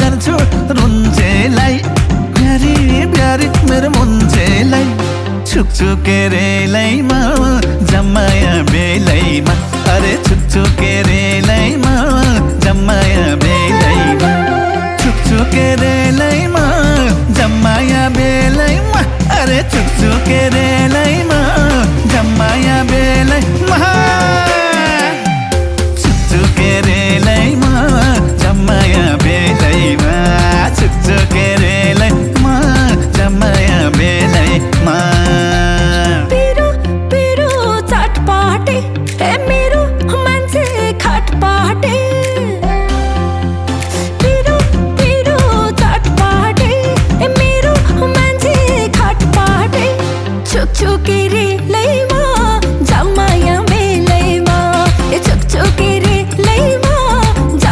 गर्छु रुन्छेलाई प्यारी प्यारी मेरो मुन्छेलाई छुकछु के रेलैमा जमाया बेलैमा अरे छुकछु के